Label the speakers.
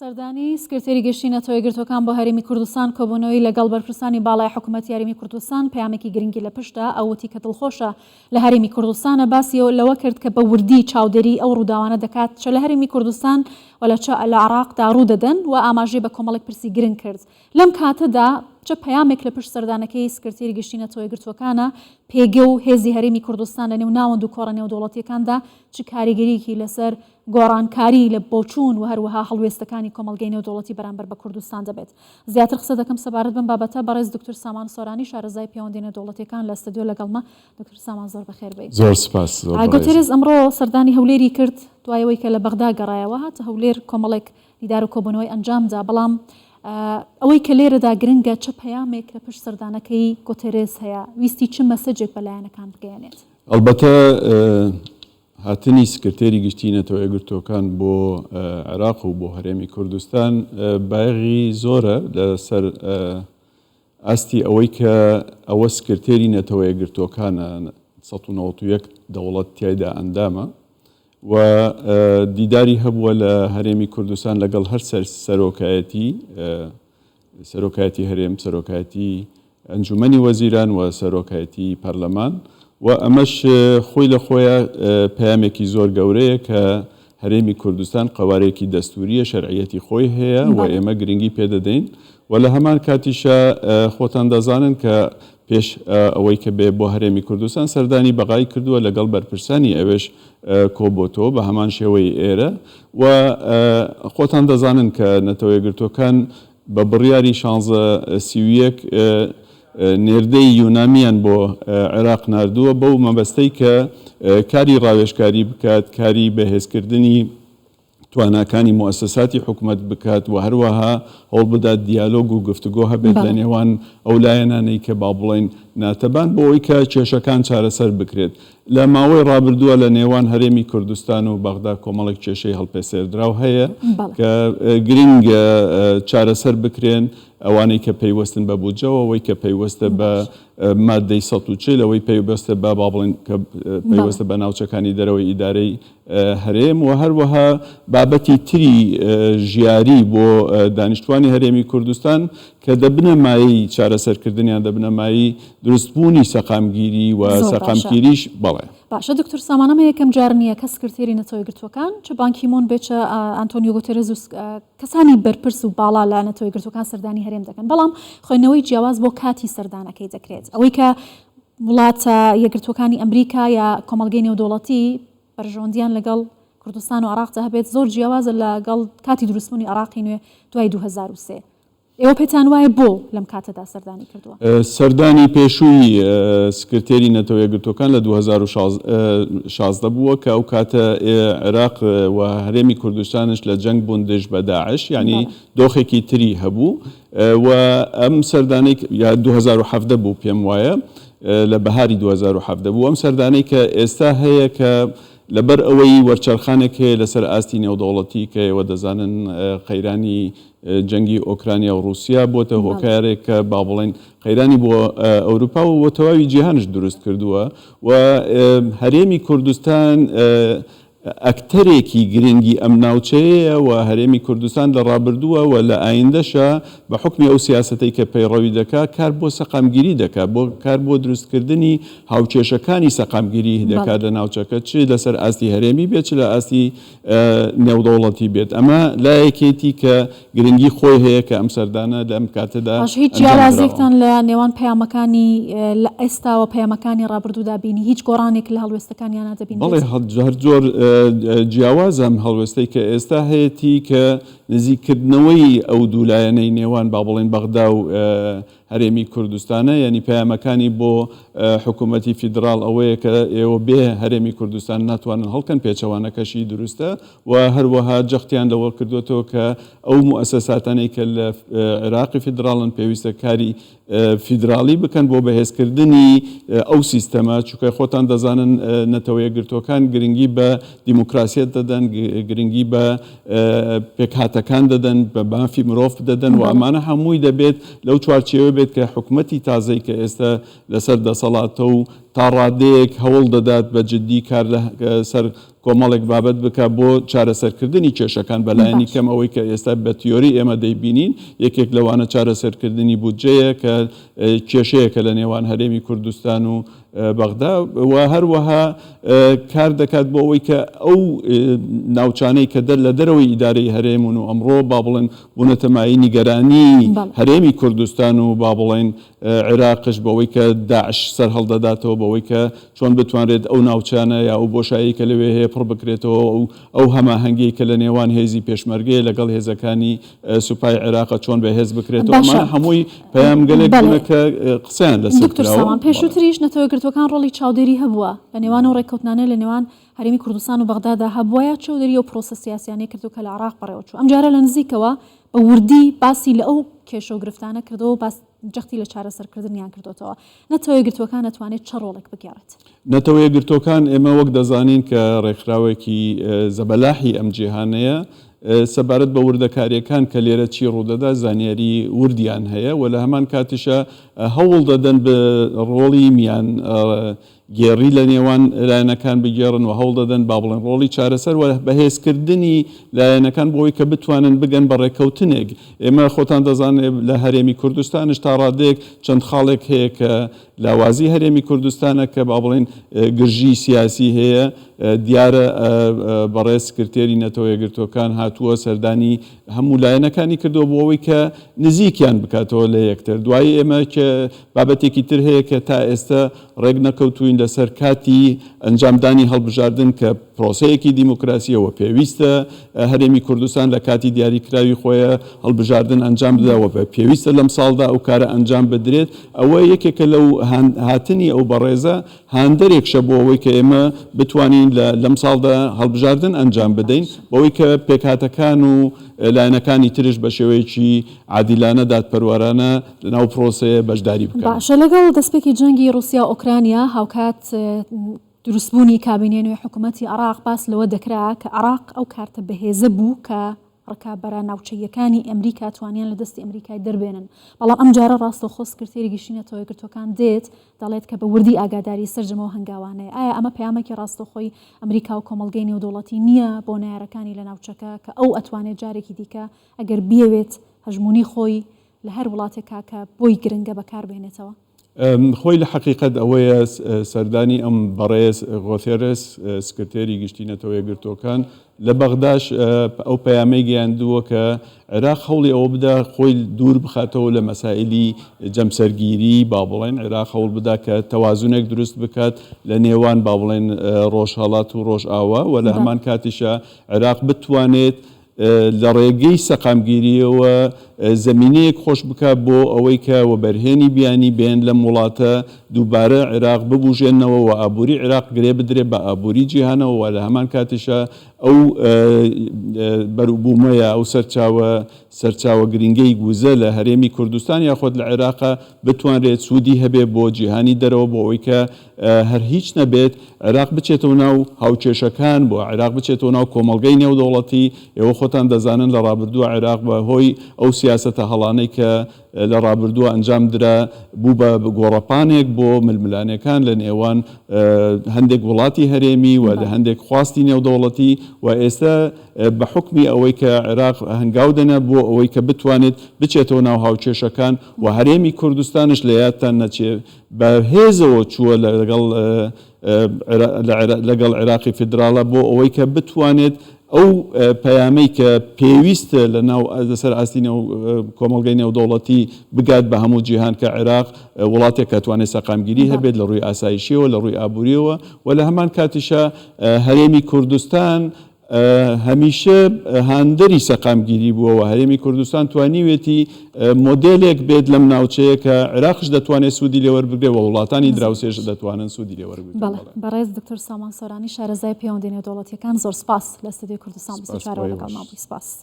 Speaker 1: سەردانی سکرتێری گشتی نەتەوە یەکگرتووەکان بۆ هەرێمی کوردستان کۆبوونەوەی لەگەڵ بەرپرسانی باڵای حکوومەتی هەرێمی کوردستان پەیامێکی گرنگی لە پشتە، ئەو وتی کە دڵخۆشە لە هەرێمی کوردستانە، باسی لەوە کرد کە بە وردی چاودێریی ئەو ڕووداوانە دەکات چە لە هەرێمی کوردستان و لە چە لە عێراقدا ڕوو دەدەن و ئاماژەی بە کۆمەڵێک پرسی گرنگ کرد. لەم کاتەدا چ پەیامێک لە پشت سەردانەکەی سکرتێری گشتی نەتەوە یەکگرتووەکانە، پێگە و هێزی هەرێمی کوردستان لە نێو ناوەند و کۆڕە نێودەوڵەتییەکاندا چ کاریگەرییەکی لەسەر گۆڕانکاری لە بۆچوون و هەروەها هەڵوێستەکانی کۆمەڵگەی نێودەوڵەتی بەرامبەر بە کوردستان دەبێت. زیاتر قسە دەکەم سەبارەت بەم بابەتە، بەڕێز دکتور سامان سۆرانی شارەزای پێوەندی نێودەوڵەتیەکان لە ستەدیۆ لەگەڵمە. دکتور سامان زۆر بەخێر بێی.
Speaker 2: زۆر سپاس زۆر بەڕێزی.
Speaker 1: گۆتێرێز ئەمڕۆ سەردانی هەولێری کرد، دوای ئەوەی کە لە بەغدا گەڕایەوە هاتە هەولێر کۆمەڵێک دیدار و کۆبوونەوەی ئەنجام دا، بەڵام ئەوەی کە لێرەدا گرنگە چ پەیامێک لە پشت سەردانەکەی گۆتێرێز هەیە، ویستی چ مەسجێک بە لایەنەکان بگەیەنێت؟
Speaker 2: ئەڵبەتە هاتنی سکرتێری گشتیی نەتەوە یەکگرتووەکان بۆ عێراق و بۆ هەرێمی کوردستان بایەخی زۆرە لەسەر ئاستی ئەوەی کە ئەوە سکرتێری نەتەوە یەکگرتووەکانە، 191 دەوڵەت تیایدا ئەندامە و دیداری هەبووە لە هەرێمی کوردستان لەگەڵ هەر سەرۆکایەتی سەرۆکایەتی هەرێم، سەرۆکایەتی ئەنجومەنی وەزیران و سەرۆکایەتی پەرلەمان و ئەمەش خۆی لە خۆیا پەیامێکی زۆر گەورەیە کە هەرێمی کوردستان قەوارەیەکی دەستوریە شەرعیەتی خۆی هەیە و ئێمە گرنگی پێدەدەین و لە هەمان کاتیشا خۆتان دەزانن کە پێش ئەوەی کە بێ بۆ هەرێمی کوردستان سەردانی بەغای کردووە لەگەڵ بەرپرسانی ئەوێش کۆبۆتەوە بە هەمان شێوەی ئێرە و خۆتان دەزانن کە نەتەوە یەکگرتووەکان بە بڕیاری 1631 نێردەی یونامیان بۆ عێراق ناردووە بەو مەبەستەی کە کاری ڕاوێژکاری بکات، کاری بەهێزکردنی تواناکانی موئەسەساتی حکومەت بکات و هەروەها هەوڵبدات دیالۆگ و گفتوگۆ هەبێت لە نێوان ئەو لایەنانەی کە با بڵێین ناتەبان بۆ ئەوەی کە کێشەکان چارەسەر بکرێت. لە ماوەی ڕابردووە لە نێوان هەرێمی کوردستان و بەغدا کۆمەڵێک کێشەی هەڵپەسێردراو هەیە کە گرنگە چارەسەر بکرێن، ئەوانەی کە پەیوەستن بە بودجەوە، ئەوەی کە پەیوەستە بە ماددەی 140، ئەوەی پەیوەستە بە با بڵێین کە پەیوەستە بە ناوچەکانی دەرەوەی ئیدارەی هەرێم و هەروەها بابەتی تری ژیاری بۆ دانیشتوانی هەرێمی کوردستان کە دەبنە مایەی چارەسەرکردنیان دەبنە مایەی دروستبوونی سەقامگیری و سەقامگیریش بەڵێ.
Speaker 1: باشە دکتۆر سامان ئەمە یەکەم جار نییە کە سکرتێری نەتەوە یەکگرتووەکان چ بان کی مون بێ چ ئانتۆنیۆ گوتێرێز و کەسانی بەرپرس و باڵا لە نەتەوە یەکگرتووەکان سەردانی هەرێم دەکەن بەڵام خوێندنەوەی جیاواز بۆ کاتی سەردانەکەی دەکرێت ئەوەی کە وڵاتە یەکگرتووەکانی ئەمریکا یا کۆمەڵگەی نێودەوڵەتی بەرژەوەندیان لەگەڵ کوردستان و عێراقدا هەبێت زۆر جیاوازە لەگەڵ کاتی دروستبوونی عێراقی نوێ دوای 2003. ئێوە پێتان وایە بۆ لەم کاتەدا سەردانی کردووە؟
Speaker 2: سەردانی پێشووی سکرتێری نەتەوە یەکگرتووەکان لە 2016 بووە کە ئەو کاتە عێراق و هەرێمی کوردستانش لە جەنگ بوون دژ بە داعش یانی دۆخێکی تری هەبوو و ئەم سەردانەی یا 2017 بوو پێم وایە لە بەهاری 2017 بوو ئەم سەردانەی کە ئێستا هەیە کە لەبەر ئەوەی وەرچەرخانێک هەیە لەسەر ئاستی نێودەوڵەتی کە ئێوە دەزانن قەیرانی جەنگی ئۆکرانیا و ڕووسیا بۆتە هۆکارێک کە با بڵێین قەیرانی بۆ ئەوروپا و بۆ تەواوی جیهانش دروست کردووە و هەرێمی کوردستان ئەکتەرێکی گرنگی ئەم ناوچەیەیە و هەرێمی کوردستان لە ڕابردووە و لە ئایندەشا بە حوکمی ئەو سیاسەتەی کە پەیڕەوی دەکا کار بۆ سەقامگیری دەکا بۆ کار بۆ دروستکردنی هاوکێشەکانی سەقامگیریی دەکات لە ناوچەکە چ لەسەر ئاستی هەرێمی بێت چ لە ئاستی نێودەوڵەتی بێت. ئەمە لایەکێتی کە گرنگی خۆی هەیە کە ئەم سەردانە لەم کاتەدا
Speaker 1: باش هیچ
Speaker 2: ئەنجام دراوە.
Speaker 1: جیاوازیەکتان لە نێوان پەیامەکانی لە ئێستا و پەیامەکانی ڕابردوودا بینی؟ هیچ گۆڕانێک لە هەڵوێستەکانیانا دەبینرێت؟
Speaker 2: بەڵێ هەر زۆر جیاوازە ئەم هەڵوێستەی کە ئێستا هەیەتی کە نزیککردنەوەی ئەو دوو لایەنەی نێوان با بڵێین بەغدا و هەرێمی کوردستانە، یانی پەیامەکانی بۆ حکوومەتی فیدراڵ ئەوەیە کە ئێوە بێ هەرێمی کوردستان ناتوانن هەڵکەن، پێچەوانەکەشی دروستە و هەروەها جەختیان لەوە کردووەتەوە کە ئەو موئەسەساتانەی کە لە عێراقی فیدراڵن پێویستە کاری فیدراڵی بکەن بۆ بەهێزکردنی ئەو سیستەمە، چونکە خۆتان دەزانن نەتەوە یەکگرتووەکان گرنگی بە دیموکراسیەت دەدەن، گرنگی بە پێکهاتەکان دەدەن، بە مافی مرۆڤ دەدەن و ئەمانە هەمووی دەبێت لەو چوارچێوە بێت کە حکومەتی تازەی کە ئێستا لەسەر دەسەڵاتە و تا ڕادەیەک هەوڵ دەدات بە جدی کار لەسەر کۆمەڵێک بابەت بکا بۆ چارەسەرکردنی کێشەکان بەلایەنی
Speaker 1: باش.
Speaker 2: کەم ئەوەی کە ئێستا بە تیۆری ئێمە دەیبینین یەکێک لەوانە چارەسەرکردنی بودجەیە کە کێشەیەکە لە نێوان هەرێمی کوردستان و بەغدا و هەروەها کار دەکات بۆ ئەوەی کە ئەو ناوچانەی کە دەر لە دەرەوەی ئیدارەی هەرێمون و ئەمڕۆ با بڵێن بوونەتە مایەی نیگەرانی هەرێمی کوردستان و با بڵێن عێراقش بەوەی کە داعش سەرهەڵدەداتەوە بەوەی کە چۆن بتوانرێت ئەو ناوچانە یا ئەو بۆشایی کە لەوێ هەیە پڕ بکرێتەوە و ئەو هەماهەنگیەی کە لە نێوان هێزی پێشمەرگەیە لەگەڵ هێزەکانی سوپای عێراقە چۆن بەهێز بکرێتەوە،
Speaker 1: باشە
Speaker 2: ئەمانە هەمووی پەیامگەلێک
Speaker 1: بەڵێ
Speaker 2: بوونە کە قسەیان لەسەر
Speaker 1: دکتۆر
Speaker 2: کراوە.
Speaker 1: سامان
Speaker 2: بەڵێ.
Speaker 1: پێشووتریش نەتەوە یەکگرتووەکان ڕۆڵی چاودێری هەبووە لە نێوان ئەو ڕێککەوتنانەی لە نێوان هەرێمی کوردستان و بەغدادا هەبووە یا چاودێری ئەو پرۆسە سیاسیانەی کردووە کە لە عێراق بەڕێوەچوو ئەمجارە لە نزیکەوە بە وردی باسی لە ئەو کێشە و گرفتانە کردەوە و باس جەختی لە چارەسەرکردنیان کردۆتەوە نەتەوە یەکگرتووەکان ئەتوانێت چ ڕۆڵێک بگێڕێت؟
Speaker 2: نەتەوە یەکگرتووەکان ئێمە وەک دەزانین کە ڕێکخراوێکی زەبەلاحی ئەم جیهانەیە، سەبارەت بە وردەکارییەکان کە لێرە چی ڕوودەدا زانیاری وردیان هەیە و لە هەمان کاتیشا هەوڵ دەدەن ڕۆڵی میان گێڕی لە نێوان لایەنەکان بگێڕن و هەوڵ دەدەن با بڵێن ڕۆڵی چارەسەر و بەهێزکردنی لایەنەکان بۆ ئەوەی کە بتوانن بگەن بە ڕێککەوتنێک. ئێمە خۆتان دەزانن لە هەرێمی کوردستانش تا ڕادەیەک چەند خاڵێک هەیە کە لاوازی هەرێمی کوردستانە کە با بڵێین گرژی سیاسی هەیە، دیارە بەڕێز سکرتێری نەتەوە یەکگرتووەکان هاتووە سەردانی هەموو لایەنەکانی کردووە بۆ ئەوەی کە نزیکیان بکاتەوە لە یەکتر. دوایی ئێمە بابەتێکی تر هەیە کە تا ئێستا ڕێک نەکەوتووین لەسەر کاتی ئەنجامدانی هەڵبژاردن کە پرۆسەیەکی دیموکراسییە و پێویستە هەرێمی کوردستان لە کاتی دیاریکراوی خۆیا هەڵبژاردن ئەنجام بدا و پێویستە لەم ساڵدا ئەو کارە ئەنجام بدرێت. ئەوە یەکێکە لەو هاتنی ئەو بەڕێزە هاندەرێکشە بۆ ئەوەی کە ئێمە بتوانین لە لەم ساڵدا هەڵبژاردن ئەنجام بدەین بەوەی کە پێکهاتەکان و لایەنەکانی ترش بە شێوەیەکی عادیلانە دادپەروەرانە لەناو پرۆسەیە بەشداری بکەن.
Speaker 1: باشە لەگەڵ دەستپێکی جەنگی ڕوسیا و ئۆکرانیا هاوکات دروستبوونی کابینەی نوێی حکومەتی عێراق باس لەوە دەکرا کە عێراق ئەو کارتە بەهێزە بوو کە ڕکابەرە ناوچەییەکانی ئەمریکا توانیان لە دەستی ئەمریکای دەربێنن بەڵام ئەمجارە ڕاستەوخۆ سکرتێری گشتی نەتەوە یەکگرتووەکان دێت دەڵێت کە بە وردی ئاگاداری سەرجەم ئەو هەنگاوانەیە ئایا ئەمە پەیامێکی ڕاستەوخۆی ئەمریکا و کۆمەڵگەی نێودەوڵەتی نییە بۆ نەیارەکانی لە ناوچەکە کە ئەو ئەتوانێت جارێکی دیکە ئەگەر بیەوێت هەژموونی خۆی لە هەر وڵاتێکا کە بۆی گرنگە بەکار بێنێتەوە؟
Speaker 2: خۆی لە حەقیقەت ئەوەیە سەردانی ئەم بەڕێز غۆتێرێس سکرتێری گشتی نەتەوە یەکگرتووەکان لە بەغداش ئەو پەیامەی گەیاندووە کە عێراق هەوڵی ئەوە بدا خۆی دوور بخاتەوە لە مەسائیلی جەمسەرگیری با بڵێن عێراق هەوڵ بدا کە تەوازنێک دروست بکات لە نێوان با بڵێن ڕۆژهەڵات و ڕۆژئاوا و لە هەمان کاتیشا عێراق بتوانێت لە ڕێگەی سەقامگیرییەوە زەمینەیەک خۆش بکات بۆ ئەوەی کە وەبەرهێنی بیانی بێن لەم وڵاتە دووبارە عێراق ببوژێننەوە و ئابووری عێراق گرێ بدرێت بە ئابووری جیهانەوە و لە هەمان کاتیشا ئەو بەروبوومە یا ئەو سەرچاوە سەرچاوە گرنگەی وزە لە هەرێمی کوردستان یاخود لە عێراقا بتوانرێت سوودی هەبێت بۆ جیهانی دەرەوە بۆ ئەوەی کە هەر هیچ نەبێت عێراق بچێتەوە ناو هاوکێشەکان، بۆ عێراق بچێتەوە ناو کۆمەڵگەی نێودەوڵەتی، ئێوە خۆتان دەزانن لە ڕابردووە عێراق بە هۆی ئەو سیاسەتە هەڵانەی کە لە ڕابردووە ئەنجام درا بوو بە گۆڕەپانێک بۆ ململانێکان لە نێوان هەندێک وڵاتی هەرێمی و لە هەندێک خواستی نێودەوڵەتی و ئێستا بە حوکمی ئەوەی کە عێراق هەنگاو دەنا بۆ ئەوەی کە بتوانێت بچێتەوە ناو هاوکێشەکان و هەرێمی کوردستانش لە یادتان نەچێ بە هێزەوە چووە لەگەڵ لەگەڵ عێراقی فیدراڵە بۆ ئەوەی کە بتوانێت ئەو پەیامەی کە پێویستە لە ناو لەسەر ئاستی نێو کۆمەڵگەی نێودەوڵەتی بگات بە هەموو جیهان کە عێراق وڵاتێک کە توانێت سەقامگیری هەبێت لە ڕووی ئاسایشیەوە لە ڕووی ئابووریەوە و لە هەمان کاتیشا هەرێمی کوردستان هەمیشە هاندەری سەقامگیری بووە و هەرێمی کوردستان توانیوێتی مۆدێلێک بێت لەم ناوچەیە کە عێراقش دەتوانێت سوودی لێ وەربگرێت و وڵاتانی دراوسێش دەتوانن سوودی لێ وەربگرن.
Speaker 1: بەڵێ بەڕێز دکتۆر سامان سۆرانی شارەزای پەیوەندیە نێودەوڵەتیەکان زۆر سپاس لە ستۆدیۆی کوردستان 24 ەوە لەگەڵمان بووی سپاس.